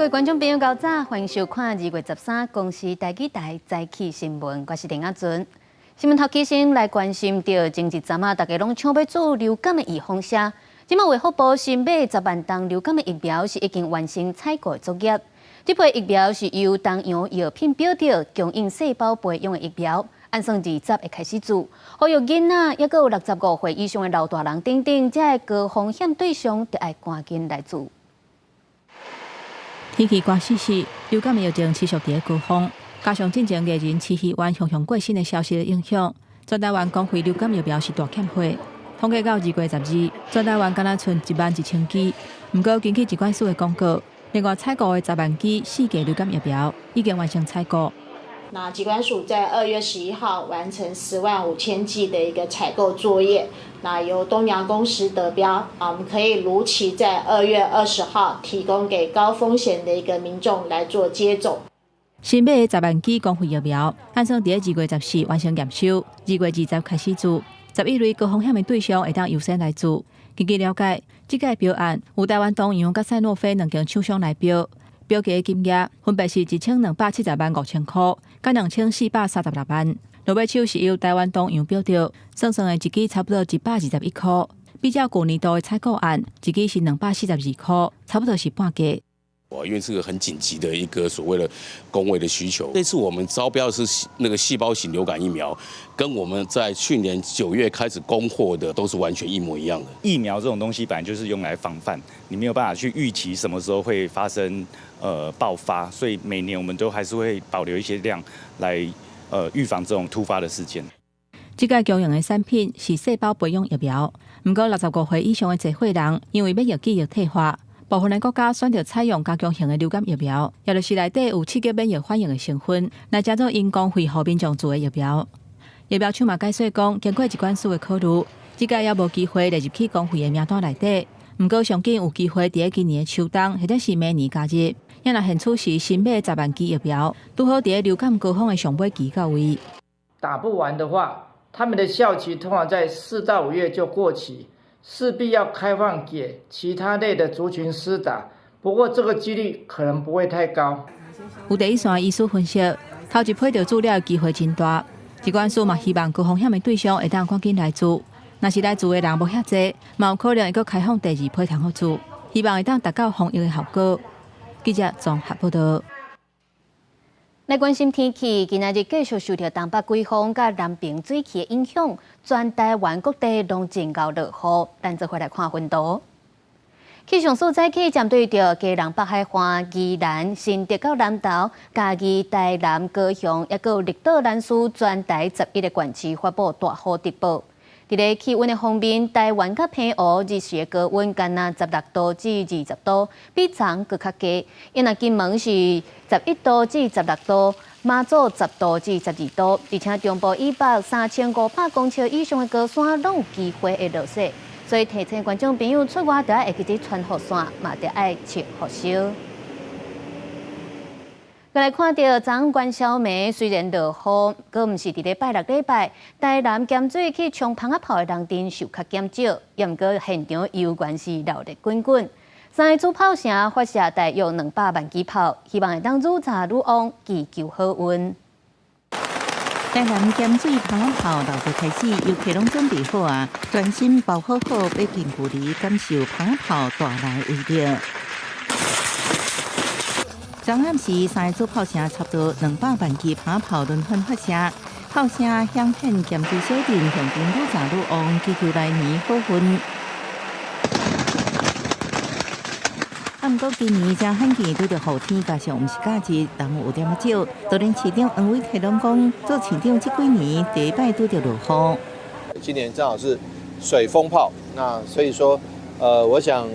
各位觀眾朋友，早晨，歡迎收看2月13公視台語台早起新聞，我是林阿尊。新聞頭起先來關心著前一陣仔，大家攏搶欲注流感的預防射。這馬衛福部新買10萬筒流感的疫苗是已經完成採購作業。這批疫苗是由東洋藥品標著供應細胞培養的疫苗，按算20會開始注。呼籲囡仔，抑閣有65歲以上的老大人等等，這个高風險對象，著愛趕緊來注。天氣寒溼溼，流感的疫情持續佇咧高峰，加上進前藝人徐熙媛雄雄過身的消息的影響，全台灣公費流感疫苗是大欠貨。統計到2月12，全台灣敢若賰1萬1千劑。毋過根據疾管署的公告，另外採購的10萬劑四價流感疫苗已經完成採購。那疾管署在2月11號完成10萬5千劑的一個採購作業，那由東洋公司得標，啊，我們可以如期在2月20號提供給高風險的一個民眾來做接種。新買的十萬劑公費疫苗，按算佇咧2月14完成驗收，2月20開始注。11類高風險的對象會當優先來注。根據了解，這屆標案有台灣東洋佮賽諾菲兩間廠商來標，標價的金額分別是1270萬5千箍，佮2436萬。落尾手是由台灣東洋標著，算算的一劑差不多121箍，比較舊年度的採購案，一劑是242箍，差不多是半價。因為這個很緊急的一個所謂的公衛的需求，這次我們招標的是那個細胞型流感疫苗，跟我們在去年9月開始供貨的都是完全一模一樣的。疫苗這種東西本來就是用來防範，你沒有辦法去預期什麼時候會發生爆發，所以每年我們都還是會保留一些量來預防這種突發的事件。這個供應的產品是細胞培養疫苗，毋過65歲以上的濟歲人，因為免疫記憶退化，部分的國家選擇採用加強型的流感疫苗，也就是內底有刺激免疫反應的成分，來成做𪜶公費予民眾注的疫苗。疫苗廠嘛解釋講，經過疾管署的考慮，這屆猶無機會列入去公費的名單內底。毋過上緊有機會佇咧今年的秋冬或者是明年加入。也若現此時新買10萬劑疫苗，拄好佇咧流感高峰的上尾期到位。打不完的話，他們的效期通常在4到5月就過期。勢必要開放給其他類的族群施打，不過這個幾率可能不會太高。有第一線醫師分析，頭一批著注了的機會真大。疾管署嘛希望高風險的對象會當趕緊來注，若是來注的人無遐濟，嘛有可能會閣開放第二批通予注，希望會當達到防疫的效果。記者綜合報道。來關心天氣，今仔日繼續受著東北季風佮南爿水汽的影響，全台灣各地攏真𠢕落雨。咱做伙來看雲圖。氣象署早起針對著基隆北海岸、宜蘭、新竹到南投、嘉義、台南、高雄，抑閣有綠島南勢全台11個縣市發布大雨特報。佇咧氣溫的方面，台灣佮澎湖日時的高溫干焦16度至20度，比昨閣較低。伊若金門是11度至16度，馬祖10度至12度，而且中部以北3500公尺以上的高山攏有機會會落雪。所以提醒觀眾朋友出外著愛會記得穿雨傘，嘛著愛穿雨靴。來看著昨元宵暝雖然落雨，閣毋是佇咧拜六禮拜，台南鹹水去衝蜂仔炮的人陣受較減少，也毋過現場猶原是鬧熱滾滾。三个主炮城發射大約200萬支炮，希望會當愈炸愈旺，祈求好運。台南鹹水蜂仔炮鬧熱開始，遊客攏準備好啊，專心包好好，欲近距離感受蜂仔炮帶來威力。昨暗時，三个主炮城差不多200萬支蜂仔炮輪番發射，炮聲響遍鹹水小鎮，現場愈炸愈旺，祈求來年好運。啊，毋過今年真罕見拄著雨天，加上毋是假日，人有點仔少。就連市長黃偉哲攏講，做市長這幾年第一擺拄著落雨。今年正好是水蜂炮，那所以說，我想。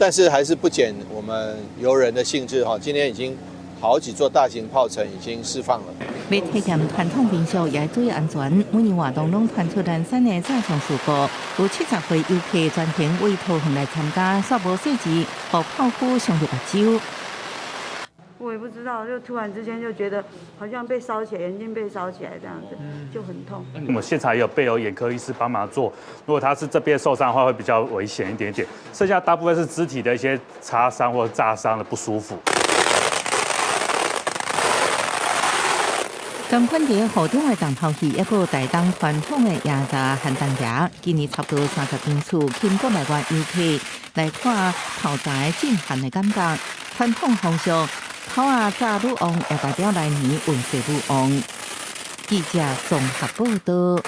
但是還是不減我們遊人的興致哈。今天已經好幾座大型炮城已經釋放了。欲體驗傳統民俗也注意安全，每年活動攏傳出連串的炸傷事故，有70歲遊客專程為桃園來參加，煞無細緻，予炮灰傷著目睭。我也不知道，就突然之間就覺得好像被燒起來，眼睛被燒起來這樣子，就很痛。我們現場也有備有眼科醫師幫忙做，如果他是這邊受傷的話，會比較危險一點點。剩下大部分是肢體的一些擦傷或者炸傷的不舒服。仝款佇雨中的重頭戲，抑閣有台東傳統的椰炸菡萏爺，今年差不多30人次，吸引國內外遊客來看炮炸的震撼的感覺。傳統風俗，炮仔炸愈旺，也代表來年運勢愈旺。記者綜合報導。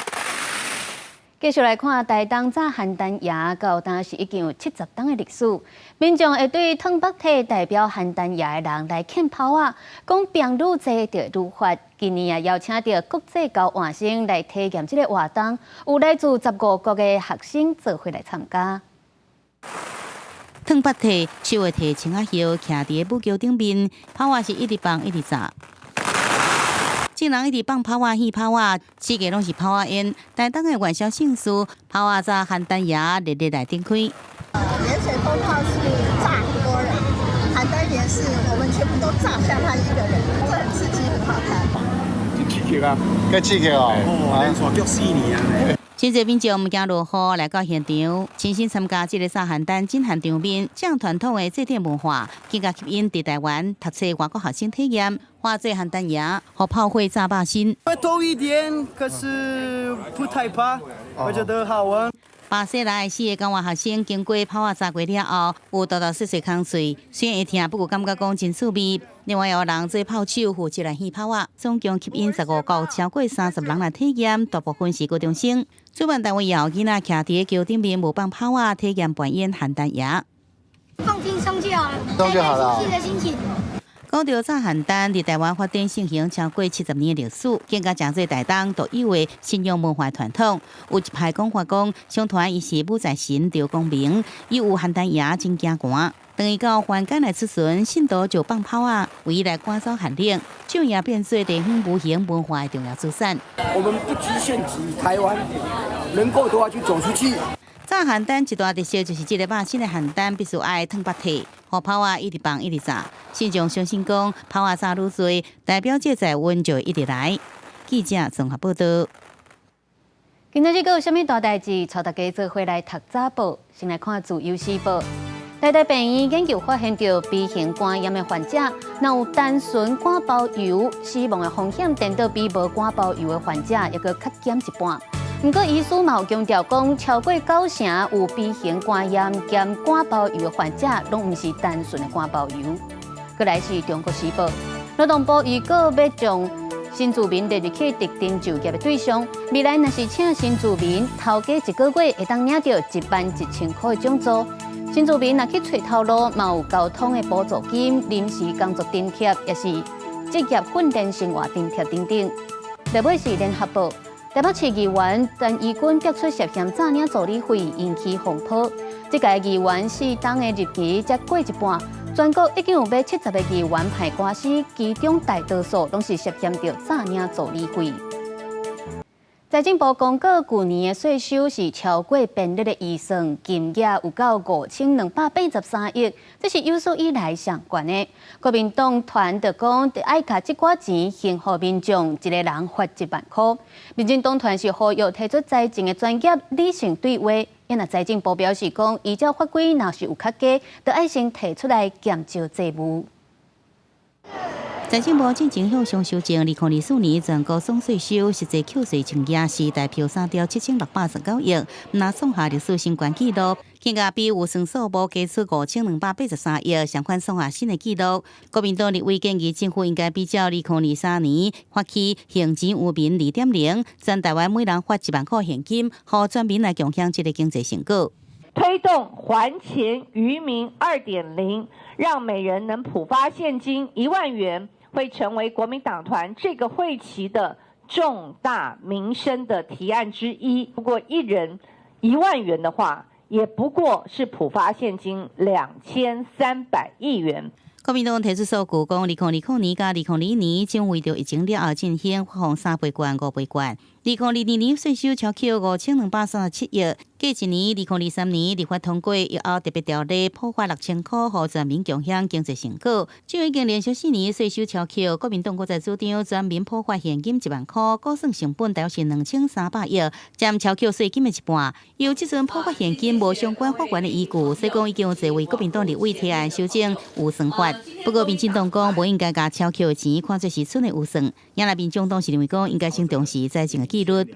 繼續來看台東炸菡萏爺，到今是已經有70冬的歷史。民眾會對褪目體代表菡萏爺的人來獻炮仔，講兵愈濟就愈發。今年也邀請著國際交換生來體驗這個活動，有來自15國的學生做伙來參加。褪目體，手會提青仔葉，徛佇个舞橋頂面，炮仔是一直放一直炸。眾人一直放炮仔、戲炮仔，四界攏是炮仔煙。台東的元宵盛事，炮仔炸菡萏爺熱熱來展開。鹽水蜂炮是炸很多人，菡萏爺是我們全部都炸向他一個人，這很刺激，很好看。真刺激啊！夠刺激哦！哦，連續叫4年啊！真濟民眾毋驚落雨來到現場，親身參加這个炸菡萏震撼場面，這樣傳統的祭典文化，更加吸引佇台灣讀冊外國學生體驗，化做菡萏爺，予炮火炸肉身。會抖一點，可是不太怕，我覺得好玩。巴西來的四个交換學生經過炮仔炸過了後，有沓沓細細空喙，雖然會疼，不過感覺講真趣味。另外有人做炮手負責來戲炮仔，總共吸引15國超過30人來體驗，大部分是高中生。主辦單位也予囡仔徛佇橋頂面模仿炮仔，體驗扮演菡萏爺。放輕鬆就好了，鬆就好了。開開心心的心情。講著炸菡萏，佇台灣發展盛行超過70年的歷史，更加成做台東獨有的信仰文化傳統。有一派講法講，相傳伊是武財神劉公明，伊有菡萏爺真驚寒。當伊到凡間來出巡，信徒就放炮仔，為伊來趕走寒冷，這樣也變做地方無形文化的重要資產。我們不局限於台灣，能夠的話就走出去。炸菡萏一大特色就是這个肉身的菡萏必須愛褪目體，予炮仔一直放一直炸。信眾相信講，炮仔炸愈濟，代表這財運就會一直來。記者綜合報導。今仔日閣有啥物大代誌？帶大家做伙來讀早報。先來看《自由時報》。台大病院研究發現，著 B 型肝炎的患者，若有單純肝包油，死亡的風險顛倒比無肝包油的患者猶閣較減一半。毋過醫師嘛有強調講，超過九成有 B 型肝炎兼肝包油的患者，攏毋是單純的肝包油。閣來是《中國時報》，勞動部預告欲將新住民列入去特定就業的對象，未來若是請新住民，頭家一個月會當領著11萬1千箍的獎助。新住民若去揣頭路，嘛有交通的補助金、臨時工作津貼，抑是職業訓練生活津貼等等。落尾是聯合報，台北市議員陳怡君逼出涉嫌詐領助理費，引起風波。這屆議員4冬的任期才過一半，全國已經有欲70個議員判官司，其中大多數攏是涉嫌著詐領助理費。財政部公告，舊年的稅收是超過編列的預算，金額有到5283億，這是有史以來上懸的。國民黨團就講，愛共這寡錢先予民眾一個人發1萬箍。民進黨團是呼籲提出財政的專業理性對話。啊若財政部表示講，依照法規，若是有較低，就愛先提出來檢照債務。財政部進前向上修正，2024年全國總稅收實際扣稅淨額是台票3兆7689億，毋但創下歷史新高紀錄，更加比預算數目加出5283億，相款創下新的紀錄。國民黨立委建議政府應該比照2023年發起還錢予民2.0，全台灣每人發1萬箍現金，予全民來共享這个經濟成果。推動還錢於民2.0，讓每人能普發現金1萬元。會成為國民黨團這個會期的重大民生的提案之一。不過一人1萬元的話，也不過是普發現金2300億元。國民黨提出數據，講2020年佮2021年，將為著疫情了後進行發放3倍券、5倍券。2022年稅收超扣5237億，過一年，2023年立法通過疫後特別條例，普發6000箍，予全民共享經濟成果。就已經連續4年稅收超扣，國民黨閣再主張全民普發現金1萬箍，估算成本大約是2300億，佔超扣稅金的一半。由這陣普發現金無相關法源的依據，所以講已經有濟位國民黨立委提案修正預算法。不過民進黨講無應該共超扣的錢看做是新的預算，也來民眾黨是認為講應該先重視財政的紀律。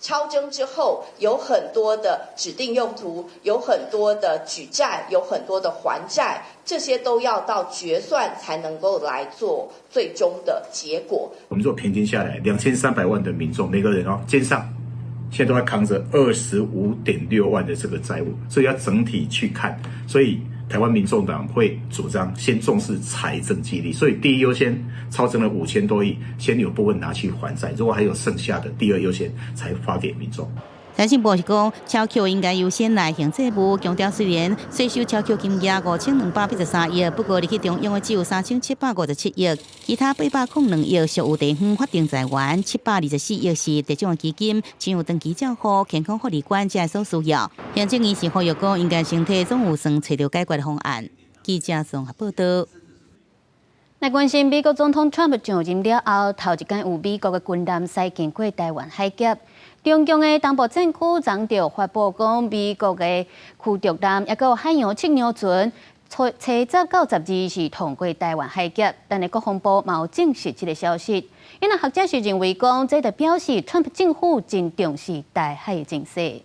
超徵之後，有很多的指定用途，有很多的舉債，有很多的還債，這些都要到決算才能夠來做最終的結果。我們做平均下來，2300萬的民眾，每個人哦肩上現在都在扛着25.6萬的這個債務，所以要整體去看。所以台灣民眾黨會主張先重視財政紀律，所以第一優先超徵了5000多億，先有部分拿去還債，如果還有剩下的，第二優先才發給民眾。財政部是講，超扣應該優先來還債務，強調雖然稅收超扣金額5213億，不過入去中央的只有3757億，其他802億屬有地方法定財源，724億是特種基金，只有長期照護、健康福利館這所需要。行政院是呼籲講，應該先提總預算，揣著解決方案。記者綜合報道。來關心美國總統川普上任了後，頭一擺有美國的軍艦駛經過台灣海峽。中共的東部戰區昨就發布講，美國的驅逐艦抑閣有海洋測量船，初十到12是通過台灣海峽，但是國防部嘛有證實這个消息。因為學者是認為講，這就表示川普政府真重視台海的情勢。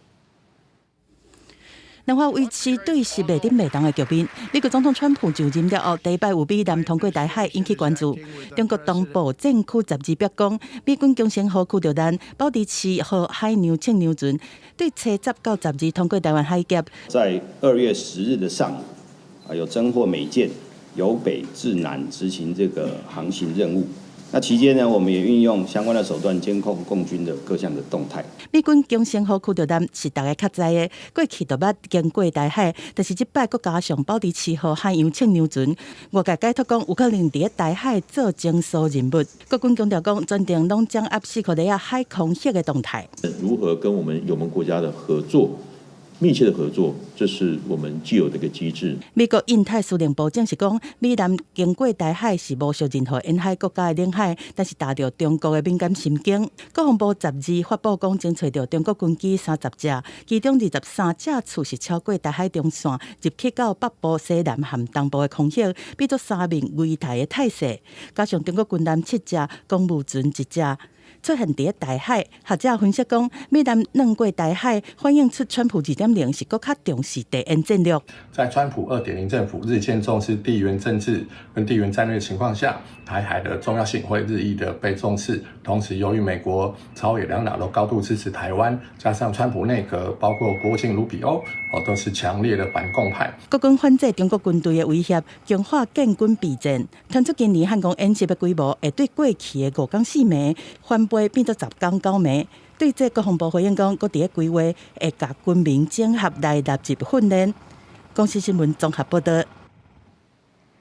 兩岸維持對峙袂振袂動的局面。美國總統川普就任了後，第一擺有美艦通過台海，引起關注。中國東部戰區12表講，美軍恭星號驅逐艦、保持七號海洋測量船，對初十到12通過台灣海峽。在2月10日的上午，啊，有偵獲美艦由北至南執行這個航行任務。那期間呢，我們也運用相關的手段監控共軍的各項的動態。美軍恭星號驅逐艦是大家較知的，過去就捌經過台海，但是這擺閣加上保持七號海洋測量船，外界解讀講有可能佇台海做偵搜任務。國軍強調講，全程攏掌握西伯利亞海空域的動態。如何跟我們友盟國家的合作？密切的合作，這是我們既有的一個機制。美國印太司令部證實講，美艦經過台海是無涉任何沿海國家的領海，但是踏著中國的敏感神經。國防部12發布講，偵揣著中國軍機30架，其中23架次是超過台海中線，入去到北部西南和東部的空域，變做三面圍台的態勢。加上中國軍艦7隻，公務船1隻。出現佇台海，學者分析講，美艦轉過台海，反映出川普2.0是閣較重視地緣戰略。在川普2.0政府日漸重視地緣政治跟地緣戰略情況下，台海的重要性會日益的被重視。同時，由於美國朝野兩黨都高度支持台灣，加上川普內閣包括國務卿盧比歐，哦，都是強烈的反共派。國軍反制中國軍隊的威脅，強化建軍備戰，傳出今年漢光演習的規模會對過去的5工4暝翻倍變做10工9暝。對這國防部回應講，閣佇咧規劃會共軍民整合來納入訓練。公視新聞綜合報道。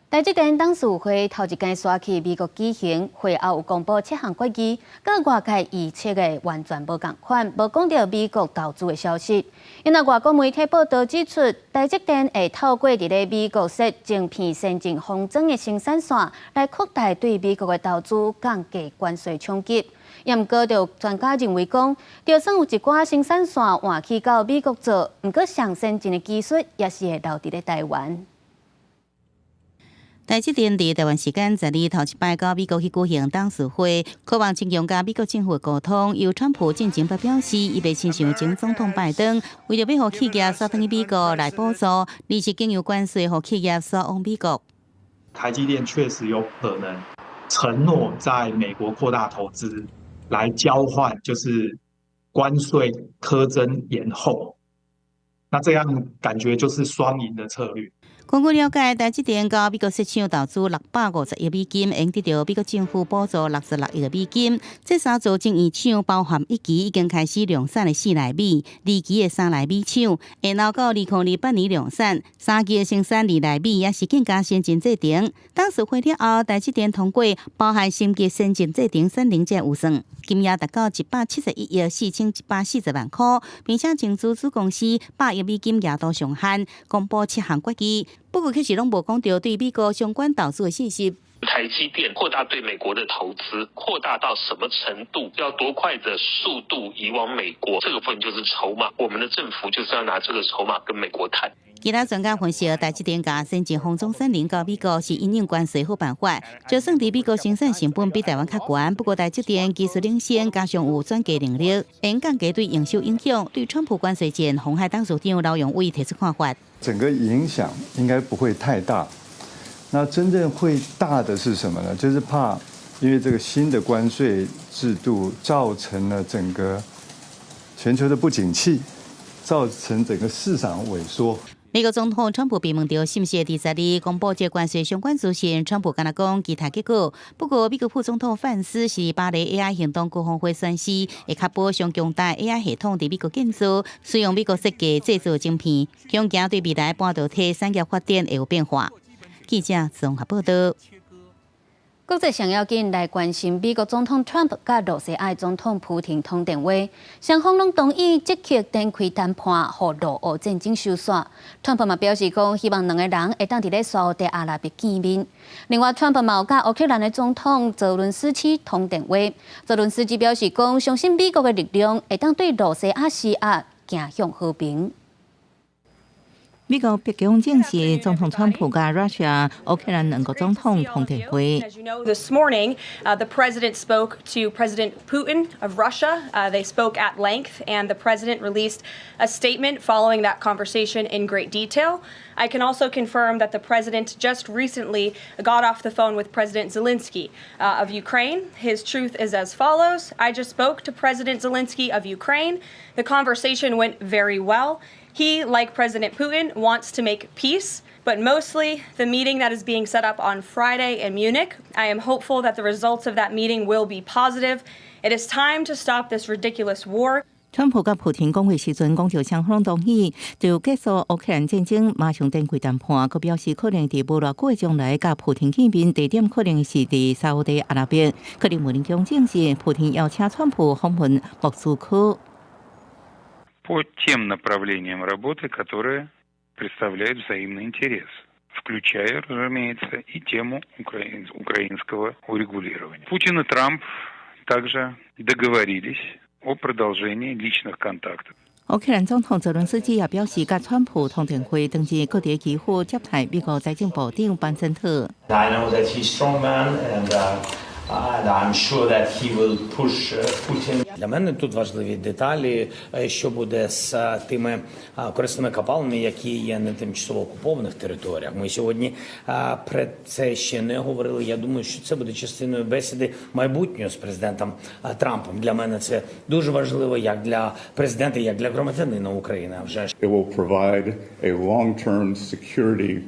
台積電董事會頭一工徙去美國舉行，會後有公布七項決議，佮外界預測的完全無仝款，無講著美國投資的消息。因為外國媒體報道指出，台積電會透過佇咧美國設晶片先進封裝的生產線，來擴大對美國的投資，降低關稅衝擊。也毋過，就專家認為講，就算有一寡生產線換去到美國做，毋過上先進的技術也是會留佇咧台灣。台積電佇台灣時間12頭一擺到美國去舉行董事會，渴望增強佮美國政府的溝通。由川普進前表示，伊袂親像前總統拜登，為著欲予企業徙轉去美國來補助，而是經由關稅予企業徙往美國。台積電確實有可能承諾在美國擴大投資，來交換就是關稅課徵延後。那這樣感覺就是雙贏的策略。根據了解，台積電佮美國設廠投資650億美金，會得著美國政府補助66億美金。這三座晶圓廠包含一期已經開始量產的4納米，二期的3納米廠，會留到2028年量產，三期的生產2納米也是更加先進製程。董事會了後，台積電通過包含升級先進製程產能這預算，金額達到171億4140萬箍，並且增資子公司100億美金額度上限，公布七項決議。不過，卻是攏無講著對美國相關投資的信息。台積電擴大對美國的投資，擴大到什麼程度？要多快的速度移往美國？這個部分就是籌碼。我們的政府就是要拿這個籌碼跟美國談。其他專家分析，台積電共先進封裝產能到美國是因應關稅好辦法。就算佇美國生產成本比台灣較懸，不過台積電技術領先，加上有轉嫁能力，會降低對營收影響。對川普關稅戰，鴻海董事長劉揚偉提出看法。整個影響應該不會太大。那真正會大的是什麼呢？就是怕因為這個新的關稅制度造成了整個全球的不景氣，造成整個市場萎縮。美國總統川普被問著是毋是會佇12日公布這關稅相關資訊，川普干焦講期待結果。不過，美國副總統范斯是巴黎 AI 行動高峰會宣示，會確保上強大 AI 系統佇美國建造，使用美國設計製造晶片，恐驚對未來半導體產業發展會有變化。記者綜合報道。國際上要緊來關心美國總統川普佮露西亞總統普廷通電話，雙方攏同意積極展開談判，予露烏戰爭收煞。川普嘛表示講，希望兩个人會當佇咧沙烏地阿拉伯見面。另外，川普嘛有佮烏克蘭的總統澤倫斯基通電話，澤倫斯基表示講，相信美國的力量會當對露西亞施壓，走向和平。美國白宮證實，總統川普佮 Russia、烏克蘭兩國總統通電話。 As you know, this morning, the president spoke to President Putin of Russia. They spoke at length, and the president released a statement following that conversation in great detail. I can also confirm that the president just recently got off the phone with President Zelensky of Ukraine. His truth is as follows. I just spoke to President Zelensky of Ukraine. The conversation went very well. He, like President Putin, wants to make peace, but mostly the meeting that is being set up on Friday in Munich. I am hopeful that the results of that meeting will be positive. It is time to stop this ridiculous war. 川普佮普廷講話時陣，講著雙方同意就結束烏克蘭戰爭，馬上展開談判。閣表示可能佇無偌久的將來佮普廷見面，地點可能是佇沙烏地阿拉伯。克里姆林宮證實，普廷邀請川普訪問莫斯科。 По тем направлениям работы, которые представляют взаимный интерес, включая, разумеется, и тему украинского урегулирования. Путин и Трамп также договорились о продолжении личных контактов. 烏克蘭總統澤倫斯基也表示，佮川普通電話，當日閣佇基輔接待美國財政部長班森特。 I know that he's strong man and I'm sure that he will push Putin. Для мене тут важливі деталі, що буде з тими корисними копалинами, які є на тимчасово окупованих територіях. Ми сьогодні про це ще не говорили. Я думаю, що це буде частиною бесіди майбутнього з президентом Трампом. Для мене це дуже важливо як для президента, як для громадянина України. А вже ж. It will provide a long-term security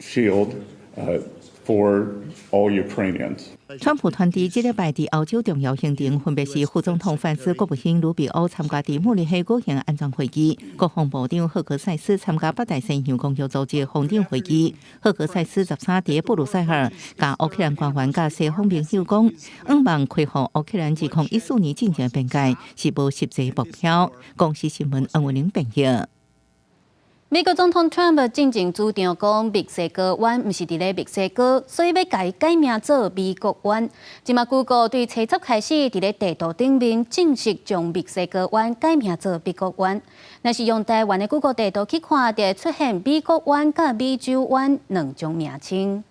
shield for all Ukrainians. 川普團隊這禮拜佇歐洲重要行程，分別是副總統范斯、國務卿魯比歐參加佇慕尼黑舉行安全會議，國防部長赫格塞斯參加北大西洋公約組織峰頂會議。赫格塞斯13佇布魯塞爾，佮烏克蘭官員佮西方盟友講，向望恢復烏克蘭2014年進前邊界是無實際目標。公視新聞黃文玲編譯。美國總統川普進前主張講，墨西哥灣毋是佇咧墨西哥，所以欲共伊改名做美國灣。這馬 Google 對初十開始佇咧地圖頂面正式將墨西哥灣改名做美國灣。若是用台灣的 Google 地圖去看，就會出現美國灣佮美洲灣兩種名稱。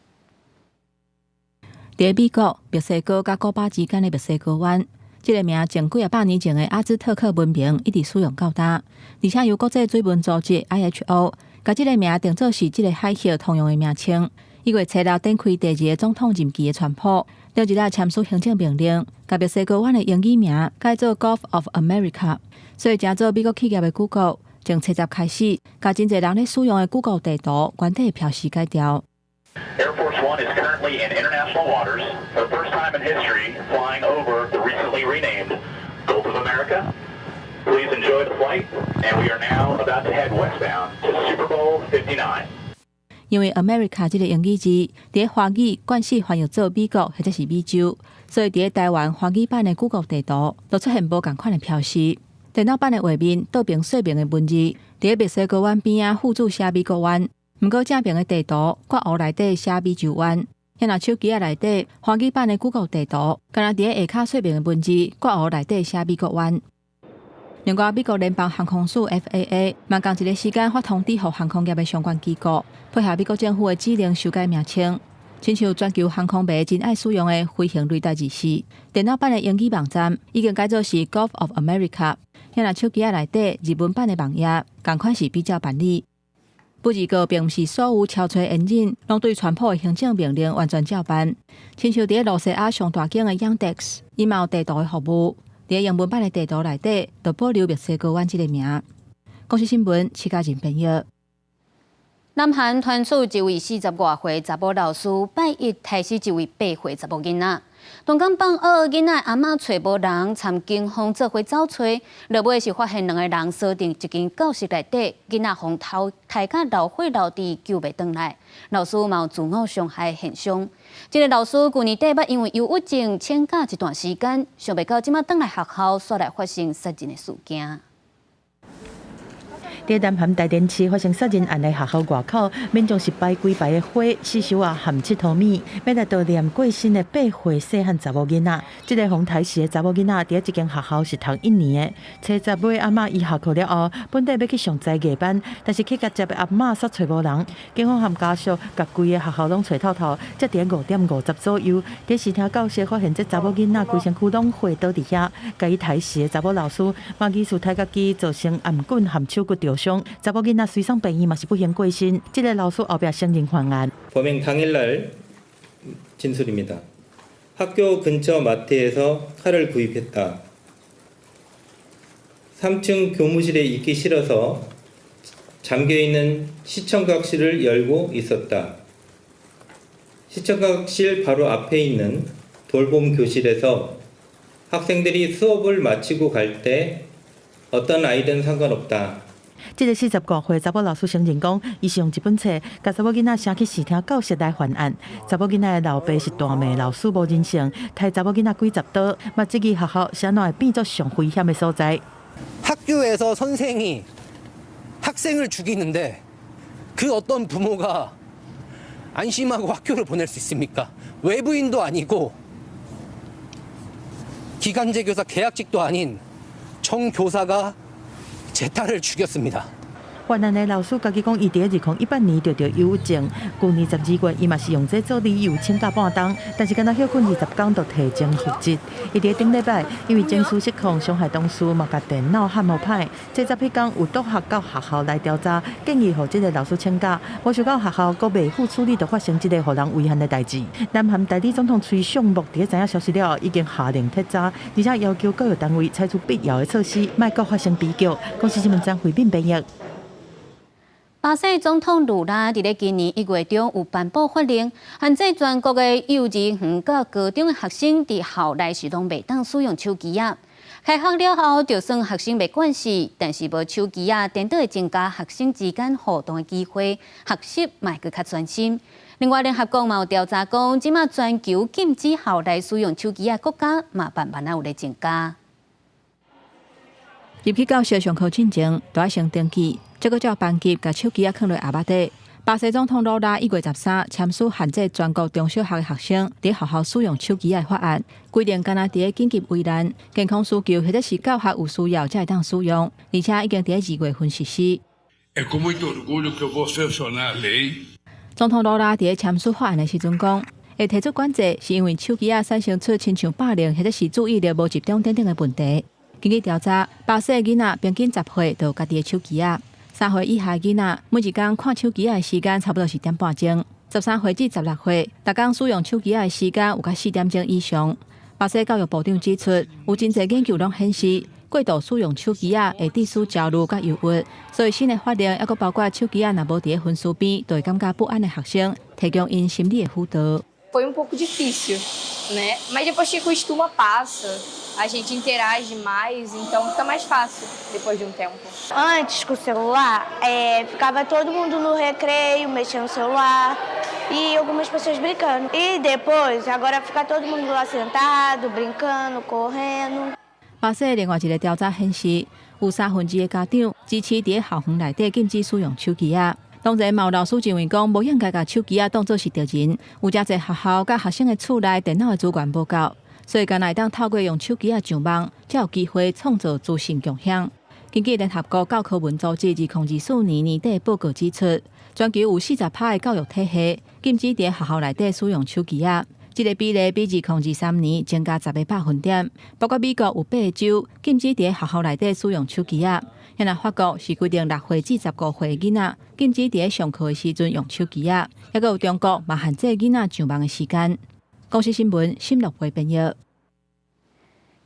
佇美國、墨西哥佮古巴之間的墨西哥灣。這个名從幾仔百年前的阿茲特克文明一直使用到今，而且由國際水文組織 IHO 共這个名定做是這个海域通用的名稱。1月初六展開第二个總統任期的川普，禮日簽署行政命令，共墨西哥灣的英語名改做 Gulf of America，所以成做美國企業的 Google，從七十開始，共真濟人咧使用的 Google 地圖原底標示改掉。 Air Force One is currently in international waters for the first time in history, flying over the recently renamed Gulf of America. Please enjoy the flight, and we are now about to head westbound to Super Bowl 59. 因為 America 這个英語字，佇華語慣勢翻譯做美國或者是美洲，所以佇台灣華語版的 Google 地圖就出現無仝款的標示。電腦版的畫面倒爿細爿的文字，佇墨西哥灣邊仔附註寫美國灣，毋過正爿的地圖括弧內底寫美洲灣。若手機仔內底華語版的 Google 地圖，敢若佇下跤細爿的文字括弧內底寫美國灣。另外，美國聯邦航空署 FAA 嘛仝一个時間發通知予航空業的相關機構，配合美國政府的指令修改名稱。親像全球航空迷真愛使用的飛行雷達24，電腦版的英語網站已經改做是 Gulf of America。若手機仔內底日文版的網頁，仝款是比照辦理。不過，並毋是所有超揣言論攏對川普的行政命令完全照辦。親像佇露西亞上大間的 Yandex，伊嘛有地圖的服務。佇英文版的地圖內底，就保留墨西哥灣這个名。公視新聞，徐嘉仁編譯。南韓傳出一位四十外歲查某老師拜一刣死一位8歲查某囡仔。同工放學，囡仔阿嬤揣無人，參警方做伙走揣，落尾是發現兩个人鎖佇一間教室內底，囡仔予偷刣甲流血流滴，救袂轉來。老師嘛有自我傷害現象。這个老師舊年底捌因為憂鬱症請假一段時間，想袂到這馬轉來學校，煞來發生殺人的事件。佇南韓大連市發生殺人案的學校外口，民眾是擺幾排的花，四周啊含𨑨迌物，欲來悼念過身的8歲細漢查某囡仔。這个予刣死的查某囡仔，佇這間學校是讀一年的。初十尾阿嬤伊下課了後，本底欲去上才藝班，但是去共接的阿嬤煞揣無人，警方和家屬共規个學校攏揣透透，才佇5點50左右，佇視聽教室發現這查某囡仔規身軀攏血倒佇遐，共伊刣死的查某老師嘛疑似刣家己造成頷頸和手骨著傷，查某囡仔隨送病院嘛是不幸過身。這个老師後壁承認犯案。 범행 당일 날 진술입니다. 학교 근처 마트에서 칼을 구입했다. 3층 교무실에 있기 싫어서 잠겨 있는 시청각실을 열고 있었다. 시청각실 바로 앞에 있는 돌봄 교실에서 학생들이 수업을 마치고 갈 때 어떤 아이든 상관없다. 這个四十外歲查某老師承認講，伊是用一本冊，共查某囡仔寫去視聽教室來犯案。查某囡仔的老爸是大罵老師無人性，刣查某囡仔幾十刀，嘛質疑學校是按怎會變做上危險的所在。 학교에서 선생이 학생을 죽이는데 그 어떤 부모가 안심하고 학교를 보낼 수 있습니까? 외부인도 아니고 기간제 교사 계약직도 아닌 정교사가 제 딸을 죽였습니다. 犯案的老師家己講，伊佇2018年著著憂鬱症，舊年12月伊嘛是用這做理由請假半冬，但是敢若歇睏20工就提前復職。伊佇頂禮拜因為情緒失控，傷害同事，嘛共電腦焊予歹。這十彼工有督學到學校來調查，建議予這个老師請假。無想到學校閣未付處理，就發生這个予人遺憾的代誌。南韓代理總統崔尚木佇知影消息了後，已經下令徹查，而且要求教育單位採取必要的措施，莫閣發生悲劇。公視新聞張惠敏編譯。巴西總統盧拉佇咧今年1月中有頒布法令，限制全國的幼稚園佮高中的學生佇校內是攏袂當使用手機仔。開學了後，就算學生袂慣勢，但是無手機仔，顛倒會增加學生之間互動的機會，學習嘛會閣較專心。另外，聯合國嘛有調查講，這馬全球禁止校內使用手機仔國家嘛慢慢仔有咧增加。入去教室上課進前，都愛先登記。這閣照班級共手機仔囥佇盒仔底。巴西總統魯拉1月13簽署限制全國中小學的學生佇學校使用手機仔的法案，規定干焦佇緊急危難、健康需求或者是教學有需要才會當使用，而且已經佇2月份實施。 É com muito orgulho que eu vou sancionar a lei. 總統魯拉佇簽署法案的時陣講，會提出管制是因為手機仔產生出親像霸凌或者是注意力無集中等等的問題。根據調查，巴西的囡仔平均10歲就有家己的手機仔。3歲以下囡仔每一工看手機仔的時間差不多是點半鐘，13歲至16歲，逐工使用手機仔的時間有較4點鐘以上。巴西教育部長指出，有真濟研究攏顯示，過度使用手機仔會致使焦慮佮憂鬱，所以新的法令猶閣包括手機仔若無佇咧分數邊，就會感覺不安的學生，提供𪜶心理的輔導。 Foi um pouco difícil, né? Mas depois que acostuma, passa. A gente interage mais, então fica mais fácil depois de um tempo. Antes, com o celular, ficava todo mundo no recreio, mexendo no celular e algumas pessoas brincando. E depois, agora fica todo mundo lá sentado, brincando, correndo. 巴西另外一个調查顯示，有2/3的家長支持佇校園內底禁止使用手機仔。當然，嘛有老師認為講，無應該共手機仔當做是敵人。有誠濟學校佮學生的厝內電腦的資源無夠，所以干焦會當透過用手機仔上網，才有機會創造資訊共享。根據聯合國教科文組織2024年年底報告指出，全球有40%的教育體系禁止佇學校內底使用手機仔。這個比例比2023年增加10個百分點。包括美國有八個州禁止佇學校內底使用手機仔，若法國是規定6歲至15歲的囡仔禁止佇上課的時陣用手機仔，猶閣有中國嘛限制囡仔上網的時間。公視新聞沈樂培編譯。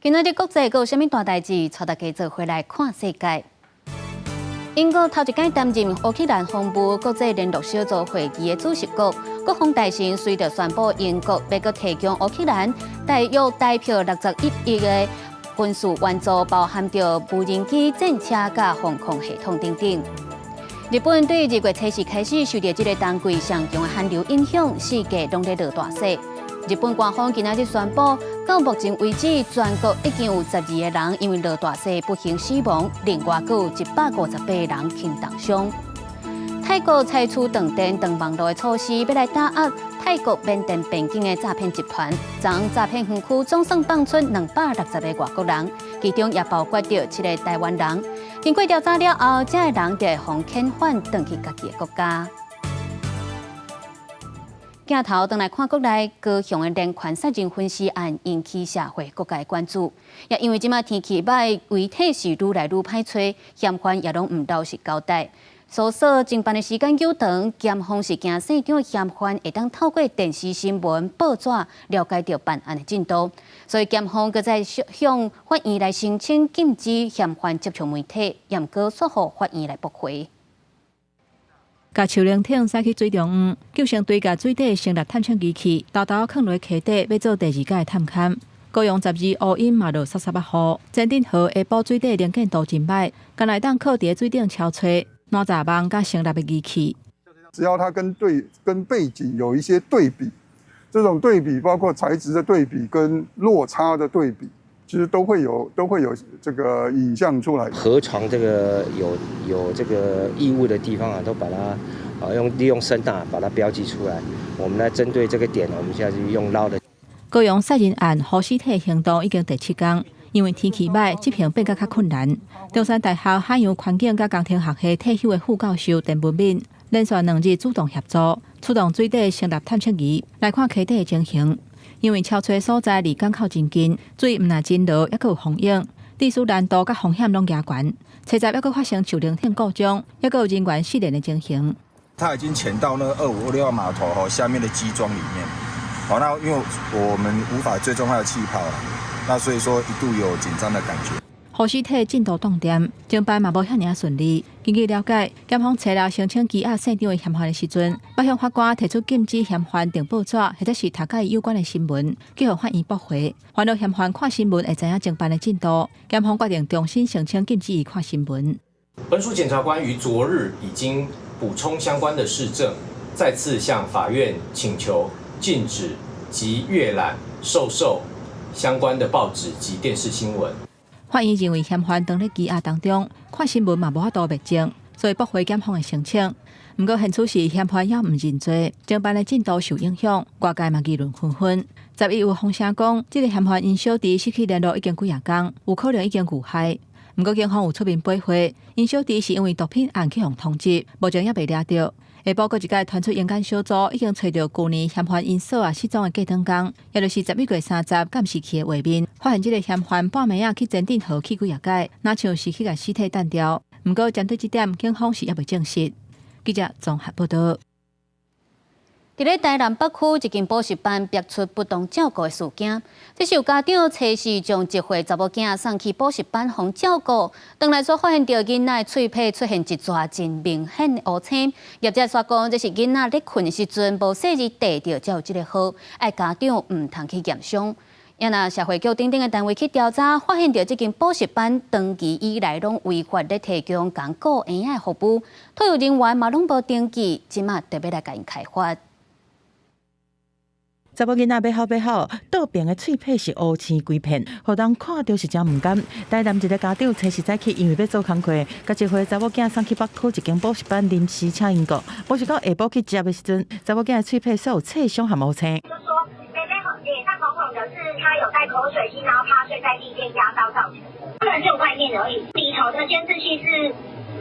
今仔日國際閣有啥物大代誌？帶大家做伙來看世界。英國頭一擺擔任烏克蘭防務國際聯絡小組會議的主席國，國防大臣隨著宣布，英國欲閣提供烏克蘭大約台票61億的軍事援助，包含著無人機、戰車佮防空系統等等。日本對2月初四開始受著這个冬季上強的寒流影響，四界攏咧落大雪。日本官方今仔日宣布，到目前為止，全國已經有12個人因為落大雪不幸死亡，另外閣有158個人輕重傷。泰國採取斷電斷網路的措施，欲來打壓泰國緬甸邊境的詐騙集團。昨詐騙園區總算放出260個外國人，其中也包括著七个台灣人。經過調查了後，這个人就會予遣返轉去家己的國家。鏡頭轉來看國內高雄的連環殺人分屍案引起社會各界關注，也因為這馬天氣䆀，遺體是愈來愈歹揣，嫌犯也攏毋老實交代。搜索偵辦的時間久長，檢方是驚現場嫌犯會當透過電視新聞、報紙了解著辦案的進度，所以檢方閣再向法院來申請禁止嫌犯接觸媒體，毋過煞予法院來駁回。共樹靈艇駛去水中央，救生隊共水底成立探測儀器，沓沓囥佇溪底，欲做第二擺探勘。高雄12烏陰嘛落捎捎仔雨，前鎮河下晡水底能見度真䆀，干焦會當靠佇水頂搜揣哪閘網佮成立的儀器。只要它跟對跟背景有一些對比，這種對比包括材質的對比跟落差的對比，其實都會有這個影像出來。河床這個有這個異物的地方啊，都把它利用聲納把它標記出來。我們來針對這個點，我們現在就用撈的。高雄殺人案予屍體行動已經第七工，因為天氣䆀，執行變閣較困難。中山大學海洋環境佮工程學系退休的副教授陳文敏，連續2日主動協助，出動水底成立探測儀來看溪底的情形。因為搜揣所在離港口真近，水毋但真濁，猶閣有風湧，致使難度佮風險攏加懸。初十猶閣發生樹靈艇故障，猶閣有人員失聯的情形。他已經潛到那個2526號碼頭吼下面的基樁裡面。好，那因為我們無法追蹤他的氣泡，那所以說一度有緊張的感覺。予屍體進度斷電，偵辦嘛無遐爾順利。根據了解，檢方初六申請羈押現場的嫌犯的時陣，欲向法官提出禁止嫌犯訂報紙或者是讀佮伊有關的新聞，去予法院駁回。煩惱嫌犯看新聞會知影偵辦的進度，檢方決定重新申請禁止伊看新聞。本署檢察官於昨日已經補充相關的事證，再次向法院請求禁止及閱覽授受相關的報紙及電視新聞。法院認為嫌犯當咧羈押當中看新聞嘛無法度滅證，所以駁回檢方的申請。毋過現此時嫌犯猶毋認罪，偵辦的進度受影響，外界嘛議論紛紛。11有風聲講，這个嫌犯𪜶小弟失去聯絡已經幾仔工，有可能已經遇害。毋過警方有出面回話，𪜶小弟是因為毒品案去予通緝，目前猶未掠著。下晡閣一擺傳出刑檢小組已經揣著舊年嫌犯𪜶嫂仔失蹤的隔轉工，也就是11月30監視器的畫面，發現這个嫌犯半暝仔去前鎮河去幾仔擺，若像是去共屍體擲掉。毋過針對這點，警方是猶未證實。記者綜合報導。佇咧台南北區一間補習班爆出不當照顧的事件，這是有家長初時將一歲查某囝送去補習班予照顧，轉來煞發現著囡仔的喙䫌出現一撮真明顯的烏青。業者煞講這是囡仔咧睏的時陣無細膩硩著才有這个號，愛家長毋通去驗傷。也若社會局等等的單位去調查，發現著這間補習班長期以來攏違法咧提供共顧嬰仔的服務，托育人員嘛攏無登記，這馬特別來共𪜶開罰。查某囡仔欲哭欲哭，倒爿的喙䫌是烏青規片，予人看著是真毋甘。台南一个家長初時早起，因為欲做工課，共一歲查某囝送去北區一間補習班臨時請𪜶顧。無想到下晡去接的時陣，查某囝的喙䫌煞有刺傷和烏青。就說妹妹臉上紅紅的，是她有帶口水肌，然後趴睡在地墊壓到造成的。不能只有外面而已，裡頭的監視器是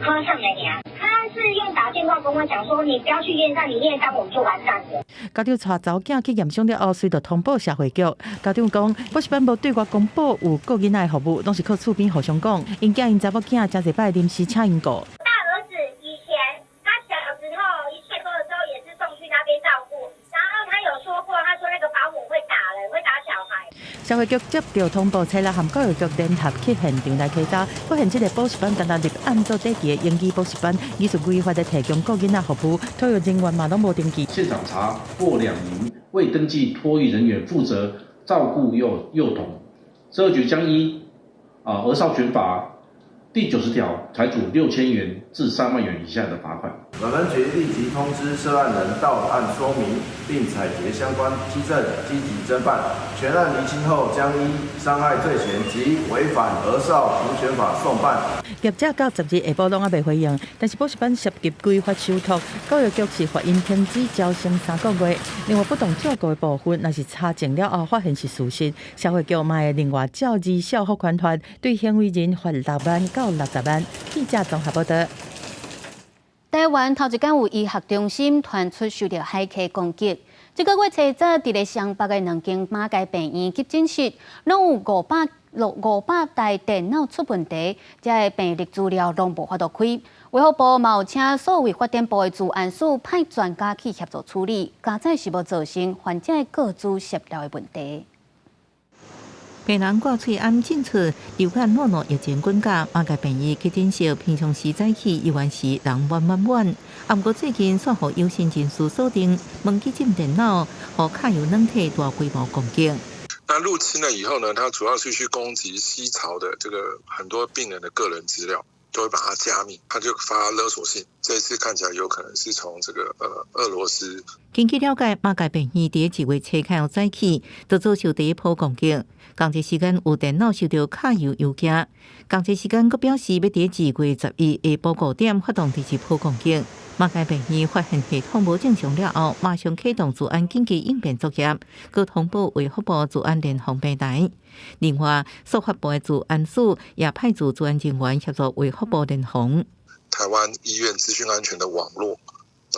喝剩的呀。他是用打電話跟我講說，你不要去驗傷，你驗傷我們就完蛋了。家長帶查某囝去驗傷了後，隨就通報社會局。家長講，補習班無對外公布有顧囡仔的服務，攏是靠厝邊互相講。𪜶囝𪜶查某囝誠濟擺臨時請𪜶顧。大兒子以前他小時候1歲多的時候，也是送去那邊照顧，然後他有說過，他說那個保姆會打人，會打小孩。社會局接著通報，冊來和教育局聯合去現場來稽查，發現這个補習班單單入案做短期的英語補習班，疑似違法的提供顧囡仔服務，托育人員嘛攏無登記。現場查獲2名未登記托育人員負責照顧幼童，社會局將依兒少權法第90條裁處6000元至3萬元以下的罰款。本分局立即通知涉案人到案說明，並採結相關跡證，積極偵辦。全案釐清後，將依傷害罪嫌及違反兒少平權法送辦。業者到12下晡攏猶未回應，但是補習班涉及違法受託，教育局是罰𪜶停止招生3個月。另外，不當照顧的部分，若是查證了後發現是事實，社會局嘛會另外照兒少福權法對行為人罰6萬到60萬。記者綜合報道。台灣頭一間有醫學中心傳出受著駭客攻擊。這个月初早，佇咧雙北的兩間馬偕病院急診室，攏有500台電腦出問題，這个病歷資料攏無法度開。衛福部嘛有請數位發展部的資安署派專家去協助處理，佳哉是無造成患者個資洩露的問題。病人掛喙罨進出，流感爛爛疫情滾價，馬偕病院急診室平常時早起猶原是人滿滿滿。啊，毋過最近煞予有心人士鎖定門急診電腦，予卡油軟體大規模攻擊。那入侵了以後呢，它主要是去攻擊 C 槽的這個很多病人的個人資料，都會把它加密，他就發勒索信。這一次看起來有可能是從這個俄羅斯。根據了解，馬偕病院佇1月初開早起，就遭受第一波攻擊。仝一時間有電腦受著卡油郵件，仝一時間閣表示欲佇2月11下晡5點發動第二波攻擊。馬偕病院發現系統無正常了後，馬上啟動資安緊急應變作業，閣通報衛福部資安聯防平台。另外，數發部的資安署也派駐資安人員協助衛福部聯防。台灣醫院資訊安全的網絡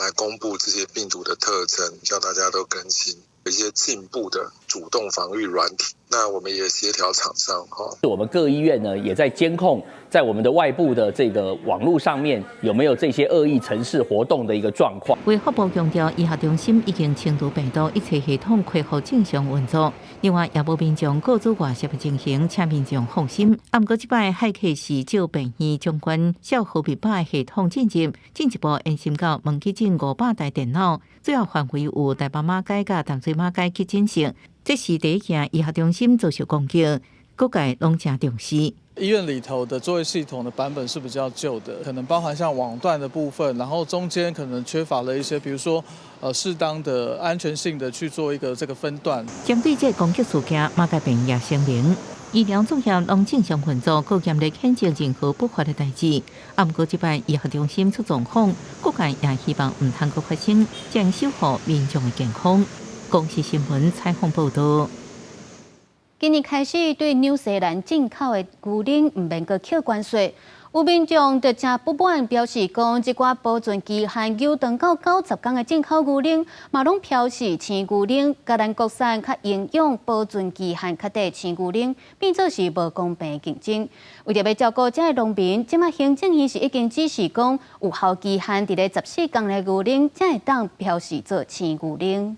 來公布這些病毒的特徵，叫大家都更新一些進步的主動防禦軟體。那我們也協調廠商哈。我們各醫院呢，也在監控在我們的外部的這個網絡上面有沒有這些惡意程式活動的一個狀況。衛福部強調，醫學中心已經清除病毒，一切系統恢復正常運作。另外，也無民眾個資外洩的情形，請民眾放心。啊，毋過這擺駭客是借病院相關帳號密碼系統進入，進一步延伸到門急診500台電腦，主要範圍有台北馬偕佮淡水馬偕急診室。這是第一件醫學中心遭受攻擊，各界攏誠重視。醫院裡頭的作業系統的版本是比較舊的，可能包含像網段的部分，然後中間可能缺乏了一些，比如說，適當的安全性的去做一個這個分段。針對這個攻擊事件，馬偕病院也聲明，醫療作業攏正常運作，閣嚴厲譴責任何不法的代誌。啊，毋過這擺醫學中心出狀況，各界也希望毋通閣發生，將守護民眾的健康。公視新聞採訪報導。今年開始對紐西蘭進口的牛奶毋免閣扣關稅。有民眾就誠不滿，表示講，這寡保存期限延長到90天的進口牛奶，嘛攏標示鮮牛奶，佮咱國產較營養、保存期限較短鮮牛奶，變做是無公平競爭。為著欲照顧遮个農民，這馬行政院是已經指示講，有效期限佇咧14天的牛奶，才會當標示做鮮牛奶。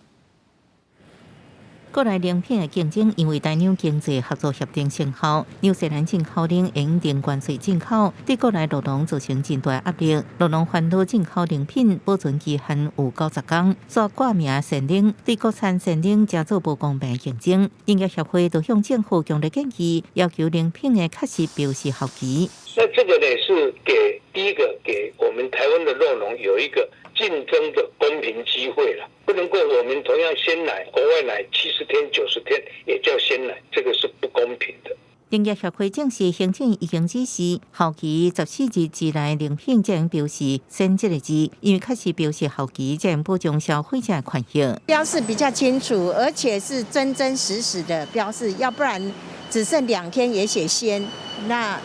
國內奶品的競爭，因為台紐經濟合作協定生效，紐西蘭進口奶用零關稅進口，對國內酪農造成真大壓力。酪農煩惱進口奶品保存期限有90天，煞掛名鮮奶，對國產鮮奶成做無公平競爭。農業協會就向政府強烈建議，要求奶品的確實標示效期。那這個呢，是給第一個給我們台灣的酪農有一個競爭的公平機會了，不能夠我們同樣鮮奶，國外奶70天、90天也叫鮮奶，這個是不公平的。農業協會證實，行政已經指示，效期14日之內奶品才能標示“鮮”這個字，因為確實標示效期，才能保障消費者權益。標示比較清楚，而且是真真實實的標示，要不然只剩2天也寫鮮，那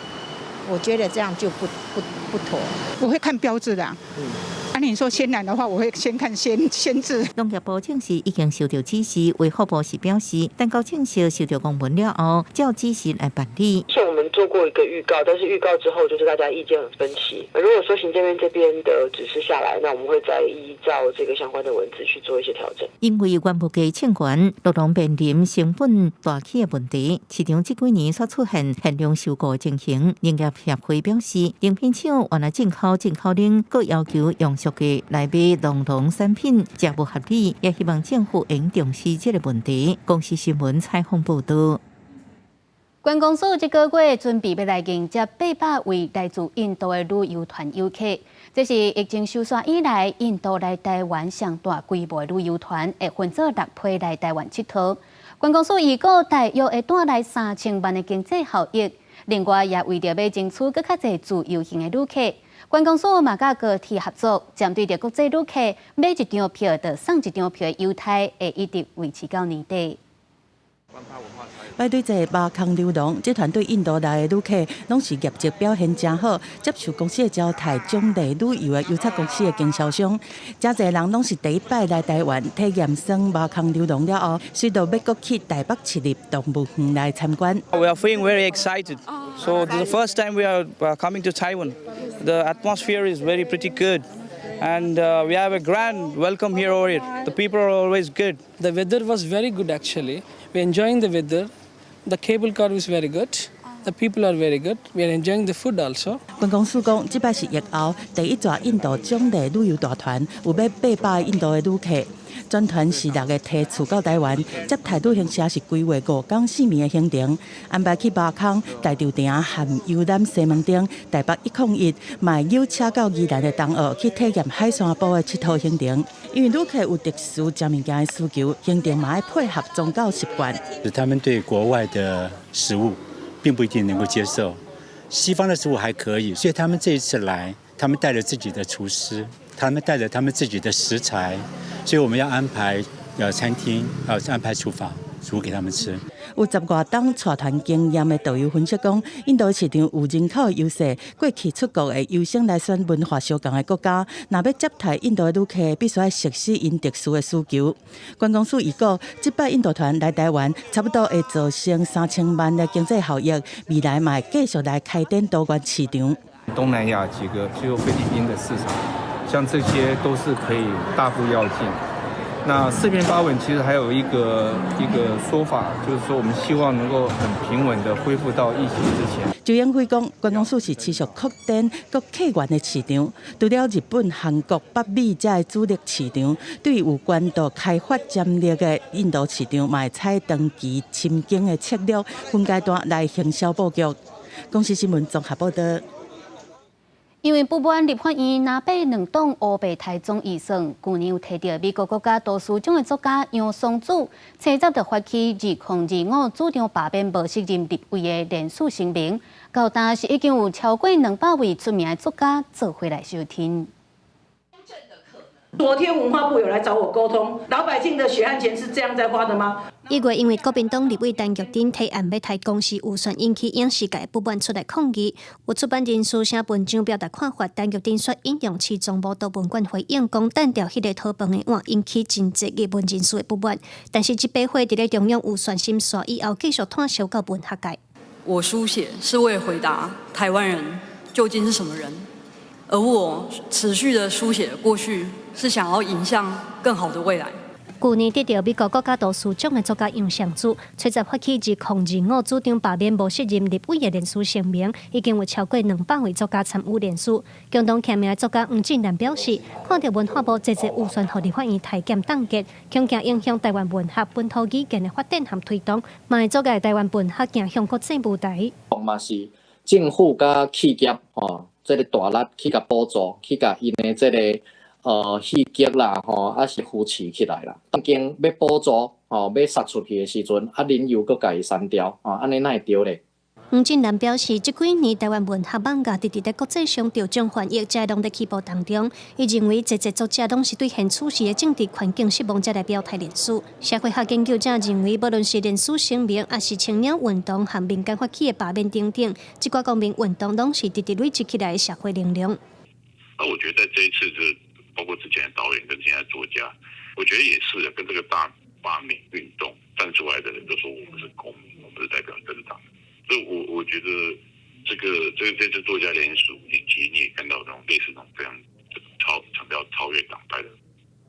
我覺得這樣就不妥。我會看標誌的。啊，你說鮮奶的話，我會先看鮮鮮字。農業部證實已經收到指示，衛福部是表示，等到正式收到公文了後，照指示來辦理。是我們做過一個預告，但是預告之後就是大家意見很分歧。如果說行政院這邊的指示下來，那我們會再依照這個相關的文字去做一些調整。因為原物價衝懸，酪農面臨成本大起的問題，市場這幾年所出現限量收購的情形，農業協會表示，奶品廠原來進口奶，閣要求用俗價來賣酪農產品，誠無合理，也希望政府應重視這個問題。公視新聞採訪報導。觀光署這個月準備欲來迎接800位來自印度的旅遊團遊客，這是疫情收煞以來，印度來台灣上大規模的旅遊團，會分做六批來台灣𨑨迌。觀光署預估大約會帶來3000萬的經濟效益。另外，也為著欲爭取閣較濟自由行的旅客，觀光署嘛佮高鐵合作，針對著國際旅客買一張票就送一張票的優待，會一直維持到年底。排隊坐貓空溜廊，這團對印度來的旅客，攏是業績表現誠好，接受公司的招待獎勵旅遊的郵差公司的經銷商。誠濟人攏是第一擺來台灣體驗耍貓空溜廊了後，隨著欲閣去台北市立動物園來參觀。 We are feeling very excited. So this is the first time we are coming to Taiwan. The atmosphere is very pretty good. And we have a grand welcome here over here. The people are always good. The weather was very good actually. We're enjoying the weather. The cable car is very good. The people are very good. We are enjoying the food also. 觀光署講，這擺是疫後第一逝印度獎勵旅遊大團，有欲800印度的旅客。全團是六個梯次到台灣，接待旅行社是規劃5工4暝的行程，安排去貓空、大稻埕和遊覽西門町、台北101，嘛會遊車到宜蘭的東澳去體驗海山埔的𨑨迌行程。因為旅客有特殊食物件的需求，行程嘛愛配合宗教習慣。他們對國外的食物並不一定能夠接受，西方的食物還可以，所以他們這一次來，他們帶了自己的廚師，他們帶着他們自己的食材。所以我們要安排餐廳，要安排廚房煮給他們吃。有十外冬帶團經驗的導遊分析講，印度市場有人口優勢，過去出國會優先來選文化相仝的國家。若欲接待印度的旅客，必須愛熟悉𪜶特殊的需求。觀光署預估，這擺印度團來台灣，差不多會造成3000萬的經濟效益。未來嘛會繼續來開展多元市場。東南亞幾個，只有菲律賓的市場。像這些都是可以大步躍進。那四平八穩，其實還有一個說法，就是說我們希望能夠很平穩的恢復到疫情之前。周永輝講，觀光署是持續擴展閣客源的市場，除了日本、韓國、北美這个主力市場，對有關度開發潛力的印度市場，嘛會採長期深耕的策略，分階段來行銷布局。公視新聞綜合報導。因為不滿立法院拿八兩黨烏白台總預算，舊年有提著美國國家圖書獎的作家楊桑子，清早就發起2025主張罷免無適任立委的連署聲明，到今是已經有超過200位出名的作家做伙來收聽。昨天文化部有來找我溝通，老百姓的血汗錢是這樣在花的嗎？ 1月因為國民黨立委陳玉珍提案欲刣公視預算，引起影視界不滿出來抗議。有出版人士寫文章表達看法，陳玉珍煞引用市中無圖文館回應，講擲著彼個討飯的碗，引起真濟藝文人士的不滿。但是這筆會佇咧中央預算審煞以後，繼續拖燒到文學界。我書寫是為回答台灣人究竟是什麼人，而我持續的書寫過去，是想要迎向更好的未來。舊年得著美國國家圖書獎的作家楊尚珠，初十發起2025主張罷免無適任立委的聯署聲明，已經有超過200位作家參與聯署。共同簽名的作家黃進南表示，看著文化部濟濟預算予立法院刣減凍結，恐驚影響台灣文學本土語言的發展和推動，嘛會阻礙台灣文學走向國際舞台。嘛是政府佮企業吼，這个大力去共補助，去共𪜶的這个刺激啦，吼，抑是扶持起來啦。當經欲補助，吼，欲殺出去的時陣，啊，恁又閣共伊刪掉，吼，按呢哪會對咧？黃進南表示，這幾年台灣文學艋舺直直佇國際上得獎翻譯，這攏佇起步當中。伊認為，濟濟作者攏是對現處時的政治環境失望，才來表態聯署。社會學研究者認為，無論是聯署聲明，抑是青鳥運動和民間發起的罷免等等，這寡公民運動攏是直直累積起來的社會能量。那我覺得在這一次這包括之前的導演跟現在作家，我覺得也是跟這個大罷免運動站出來的人都說我們是公民，我們不是代表政黨。所以我覺得這次作家聯署，以及你也看到那種類似那種非常強調超越黨派的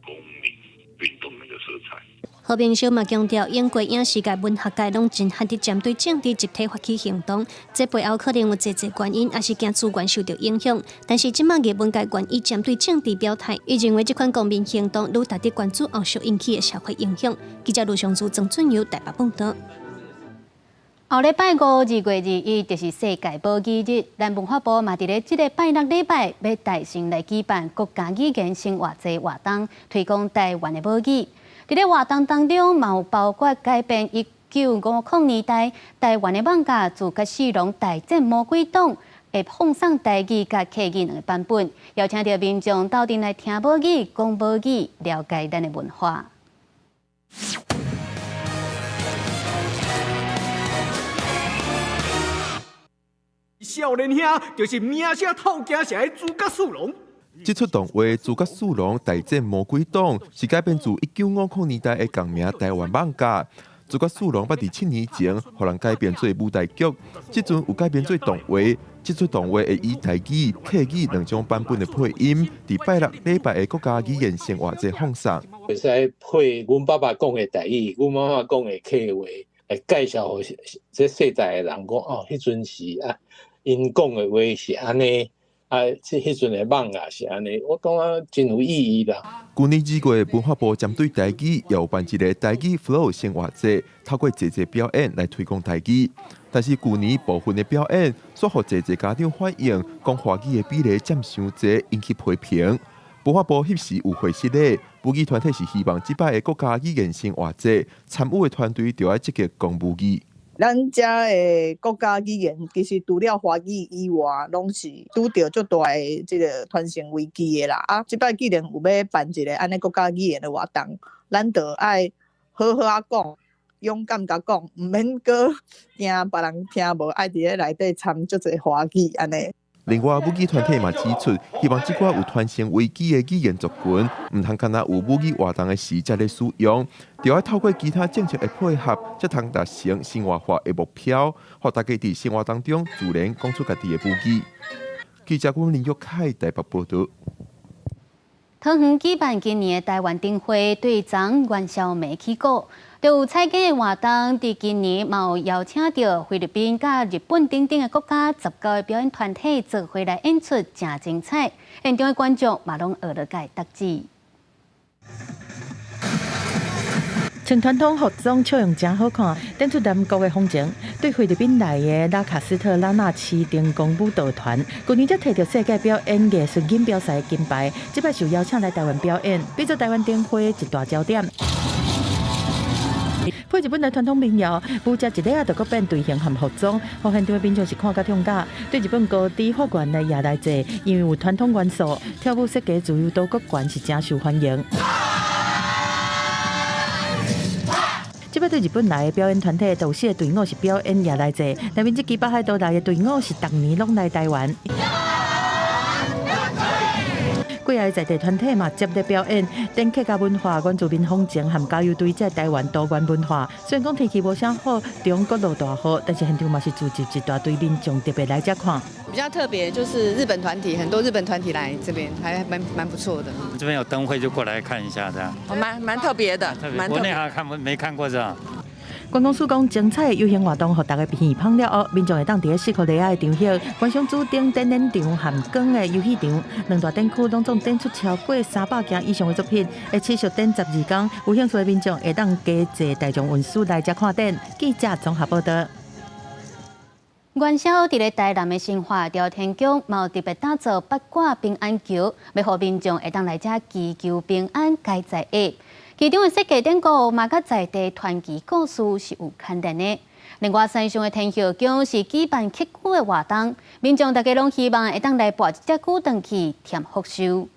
公民運動那個色彩。何明修嘛強調，英國影視界、文學界攏真罕佇針對政治集體發起行動，這背後可能有濟濟原因，抑是驚資源受著影響。但是這擺藝文界願意針對政治表態，伊認為這款公民行動愈值得關注後續引起的社會影響。記者盧尚珠、曾俊友台北報導。後禮拜五2月21，就是世界母語日。咱文化部嘛佇咧這个拜六禮拜，欲帶先來舉辦國家語言生活節活動，推廣台灣的母語。佇咧活動當中，嘛有包括改編1950年代台灣的艋舺諸葛四郎大戰魔鬼黨，會放送台語佮客語兩个版本，邀請著民眾鬥陣來聽母語、講母語，了解咱的文化。少年兄就是名聲透京城的諸葛四郎。這齣動畫《諸葛四郎大戰魔鬼黨》是改編自1950年代的仝名台灣艋舺。諸葛四郎捌佇7年前，予人改編做舞台劇，這陣有改編做動畫。這齣動畫會以台語、客語兩種版本的配音，佇拜六禮拜的國家語言生活節放送。會使配阮爸爸講的台語，阮媽媽講的客話，來介紹予這世代的人講哦，彼陣時啊，𪜶講的話是按呢。啊，這彼陣的艋舺是按呢，我感覺真有意義啦。舊年2月，文化部針對台語，也有辦一个台語 Flow 生活節，透過濟濟表演來推廣台語。但是舊年部分的表演，煞予濟濟家長反映，講華語的比例佔傷濟，引起批評。文化部彼時有回釋咧，母語團體是希望這擺的國家語言生活節參與的團隊，著愛積極講母語。咱遮的國家語言，其實除了華語以外，攏是拄著足大的這个傳承危機的啦。啊，這擺既然有欲辦一个按呢國家語言的活動，咱就愛好好仔講，勇敢共講，毋免閣驚別人聽無，愛佇咧內底摻足濟華語按呢。另外，母語團體嘛指出，希望這寡有傳承危機的語言族群，毋通干焦有母語活動的時才咧使用，著愛透過其他政策的配合，才通達成生活化的目標，予大家佇生活當中自然講出家己的母語。記者阮林玉凱台北報導。桃園舉辦今年的台灣燈會，對昨元宵暝起鼓，就有彩燈的活動。佇今年嘛有邀請著菲律賓佮日本等等的國家19个表演團體做伙來演出，誠精彩。現場的觀眾嘛攏學了共得指。穿傳統服裝，笑容誠好看，展出南國的風情。對菲律賓來的拉卡斯特拉納市燈光舞蹈團，舊年才提著世界表演藝術錦標賽的金牌，這擺受邀請來台灣表演，變做台灣燈會一大焦點。配日本的傳統民謠，舞者一下仔就閣變隊形和服裝，予現場的民眾是看甲痛甲。對日本高知法院的也來濟，因為有傳統元素，跳舞設計自由度閣懸是誠受歡迎。這擺擺對日本來的表演團體，有四个隊伍是表演夜來祭，內面這支北海道來的隊伍是逐年攏來台灣。幾个在地團體嘛接力表演，展客家文化、原住民風情和加油隊這台灣多元文化。雖然講天氣無啥好，中國落大雨，但是現場嘛是聚集一大堆民眾特別來遮看。比較特別就是日本團體，很多日本團體來這邊，還蠻不錯的。這邊有燈會就過來看一下，這樣。哦，蠻特別的，蠻國內還看沒看過這樣。觀光署講，精彩的遊行活動，予大家鼻芳了後，民眾會當佇咧四箍犁仔的場域觀賞主頂展覽場和光的遊戲場，兩大展區攏總展出超過300件以上的作品，會持續展12天。有興趣的民眾會當加坐大眾運輸來遮看展。記者綜合報道。元宵佇咧台南的新化朝天宮，嘛有特別打造八卦平安橋，欲予民眾會當來遮祈求平安、開財的。其中的設計典故嘛，佮在地傳奇故事是有牽連的。另外，山上的天后宮是舉辦蹴鞠的活動，民眾大家攏希望會當來跋一隻龜轉去添福壽。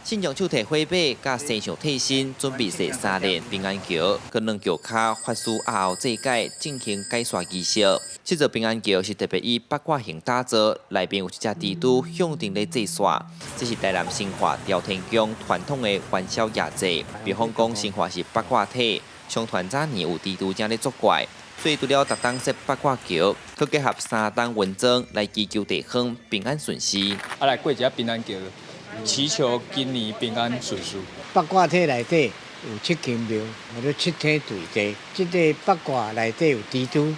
信眾手提火把，佮神像替身，準備踅三連平安橋，佮兩橋跤法師押後祭改進行解煞儀式。這座平安橋是特別以八卦形打造，內面有一隻蜘蛛向頂咧祭煞。這是台南新化朝天宮傳統的元宵夜祭。比方講，新化是八卦體，相傳早年有蜘蛛精咧作怪，所以除了逐冬設八卦橋，閣結合三冬雲裝來祈求地方平安順遂。啊，來過一下平安橋。祈求今年平安順遂。八卦體內底有七間廟，叫做七天墜地。這个八卦內底有蜘蛛，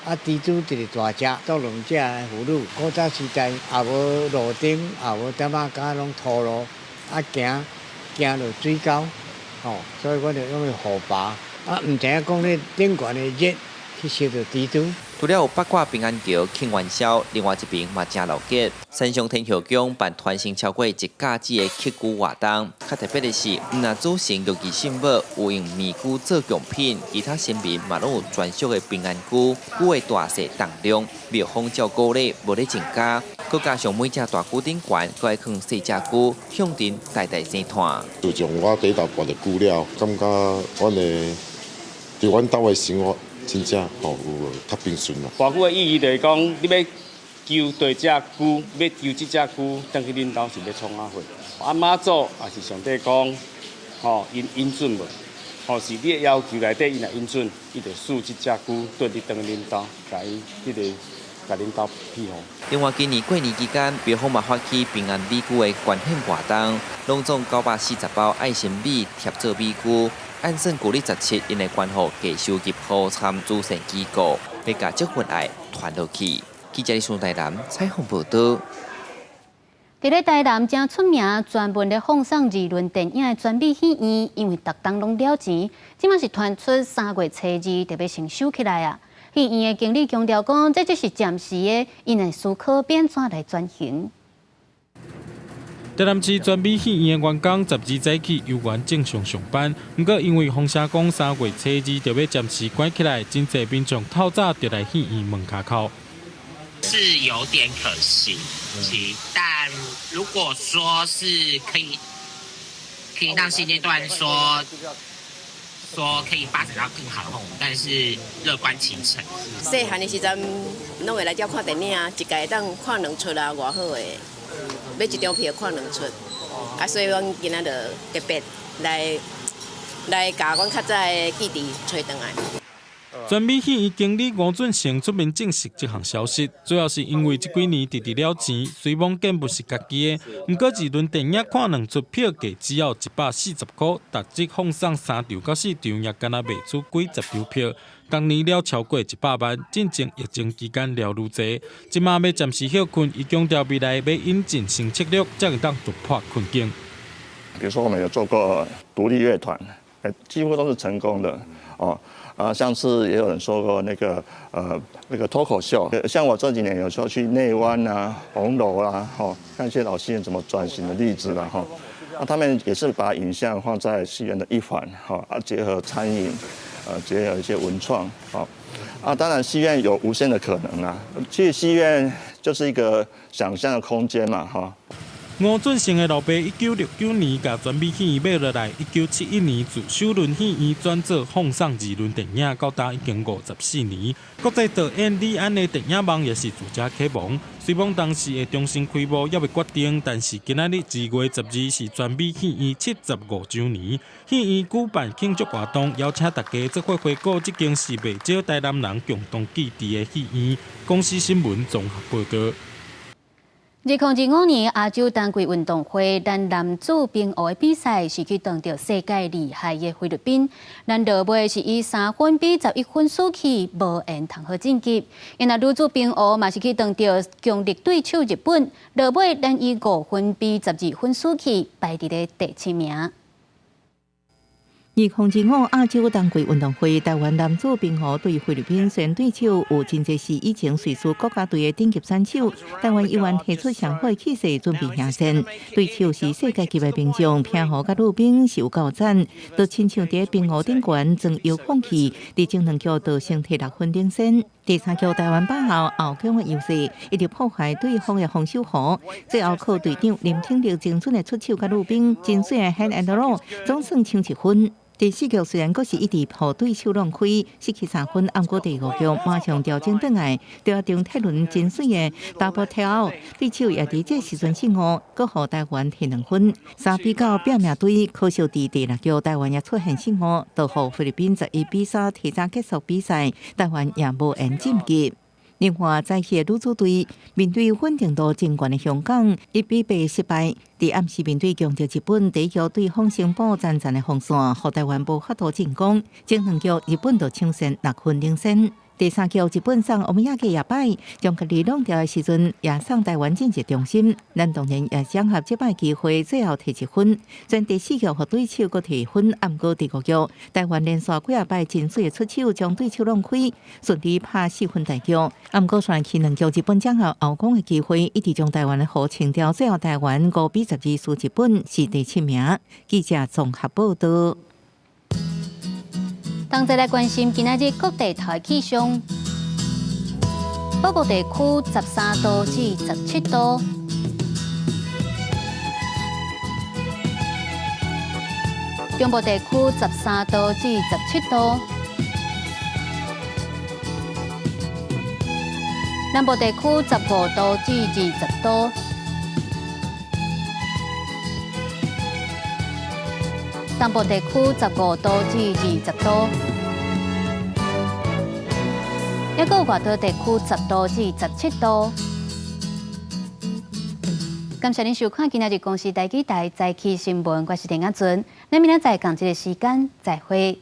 啊，蜘蛛一个大隻，做兩隻婦女。古早時代也無路燈，也無點仔敢攏土路，啊行行落水溝，吼，所以阮就用火拔。啊，毋知影講咧頂懸的熱去燒著蜘蛛。除了有八卦平安橋慶元宵，另外一邊嘛誠熱鬧。山上天后宮辦傳承超過一甲子的蹴鞠活動，較特別的是，毋但主神玉兒聖母有用麵龜做貢品，其他神明嘛攏有專屬的平安龜，龜的大細重量，廟方照鼓勵無咧增加，閣加上每隻大龜頂懸，閣愛囥細隻龜，向陣代代生傳。自從我第一道跋著龜了，感覺阮的佇阮兜的生活。真正吼有較平順啦。跋龜的意義就是講，你欲求第隻龜，欲求這隻龜，轉去恁兜是欲創啥貨？啊媽祖也是上帝講，吼𪜶允准無？吼是你的要求內底，𪜶若允准，伊就賜這隻龜綴你轉去恁兜，共伊彼个共恁兜庇護。另外，今年過年期間，廟方嘛發起平安米龜的捐獻活動，攏總940包愛心米貼做米龜。按算舊曆17，𪜶會捐予低收入戶參慈善機構，欲共這份愛傳落去。記者李順台南採訪報導。佇咧台南誠出名，專門咧放送二輪電影的全美戲院，因為逐冬攏了錢，這馬是傳出3月初2就欲先收起來啊。戲院的經理強調講，這只是暫時的，𪜶會思考欲按怎來轉型。台南市全美戲院的員工12早起猶原正常上班，毋過因為風聲講3月初2就欲暫時關起來，真濟民眾透早就來戲院門跤口。是有點可惜，但如果說是可以讓現階段說可以發展到更好的話，我們但是樂觀其成。細漢的時陣，攏會來遮看電影啊，一屆會當看兩齣啊，偌好的，買一張票看兩齣，啊，所以阮今仔就特別來共阮較早的記憶揣轉來。全美戲院經理吳俊成出面證實這項消息，主要是因為這幾年直直了錢，雖罔見不是家己的，毋過二輪電影看兩齣票價只要140塊，逐日放送3場到4場，也敢若賣出幾十張票。逐年了超過100萬，進前疫情期間了愈濟，這馬欲暫時歇困，伊強調未來欲引進新策略，才會當突破困境。比如說，我們有做過獨立樂團，幾乎都是成功的，哦。啊，上次也有人說過那個脫口秀，像我這幾年有時候去內灣啊、紅樓啊，吼，看一些老戲院怎麼轉型的例子啦，吼，啊，他們也是把影像放在戲院的一環，哈，啊，結合餐飲，結合一些文創，好，啊，當然戲院有無限的可能啊，其實戲院就是一個想象的空間嘛，哈。吳俊成的老爸1969年共全美戲院買落來，1971年自首輪戲院轉做放送二輪電影，到今已經54年。國際導演李安的電影夢也是自這啟蒙。雖罔當時會重新開幕猶未決定，但是今仔日2月12是全美戲院75週年，戲院舉辦慶祝活動，邀請大家做伙回顧這間是袂少台南人共同記憶的戲院。公視新聞綜合報導。2025年亞洲冬季運動會，咱男子冰壺的比賽是去碰著世界厲害的菲律賓，咱落尾是以3分比11分輸去，無緣通好晉級。然後女子冰壺嘛是去碰著強力對手日本，落尾咱以5分比12分輸去，排佇咧第七名。2025亞洲冬季運動會，台灣男子冰壺對菲律賓雖然對手有真濟是以前瑞士國家隊的頂級選手，台灣猶原提出上好的氣勢準備迎戰。對手是世界級的名將，冰壺佮女冰是有夠讚，就親像佇冰壺頂懸裝遙控器，佇前兩局就先提6分領先。第三局台灣把握後攻的優勢，一直破壞對方的防守弧，最後靠隊長林挺力精準的出手佮女冰真媠的 hit and roll，總算搶一分。第四局雖然閣是一直予對手挵開，失去3分，毋過第五局馬上調整轉來，第二場泰倫真媠的 double takeout，對手也佇這時陣失誤，閣予台灣提2分，3比9拼命追，可惜佇第六局台灣也出現失誤，就予菲律賓11比3提早結束比賽，台灣也無緣晉級。另外，早起的女子隊面對穩定度真懸的香港，1比8失敗。佇暗時面對強敵日本，第一局對方先布層層的防線，予台灣無法度進攻。前兩局日本就搶先6分領先。第三局日本送歐米亞給也擺，將家己挵著的時陣也送台灣進入中心。咱當然也掌握這擺機會，最後提1分。雖然第四局予對手閣提分，毋過第五局台灣連續幾仔擺真媠的出手，將對手挵開，順利拍4分大局。毋過連續兩局日本掌握後攻的機會，一直將台灣的弧清掉，最後台灣5比12輸日本，是第七名。記者綜合報導。同齊來關心今仔日各地頭的氣象，北部地區13度至17度，中部地區13度至17度，南部地區15度至20度。東部地區15度至20度，抑閣有外島地區10度至17度。感謝您收看今仔日公視台語台早起新聞，我是陳亞純，咱明仔載仝這个時間再會。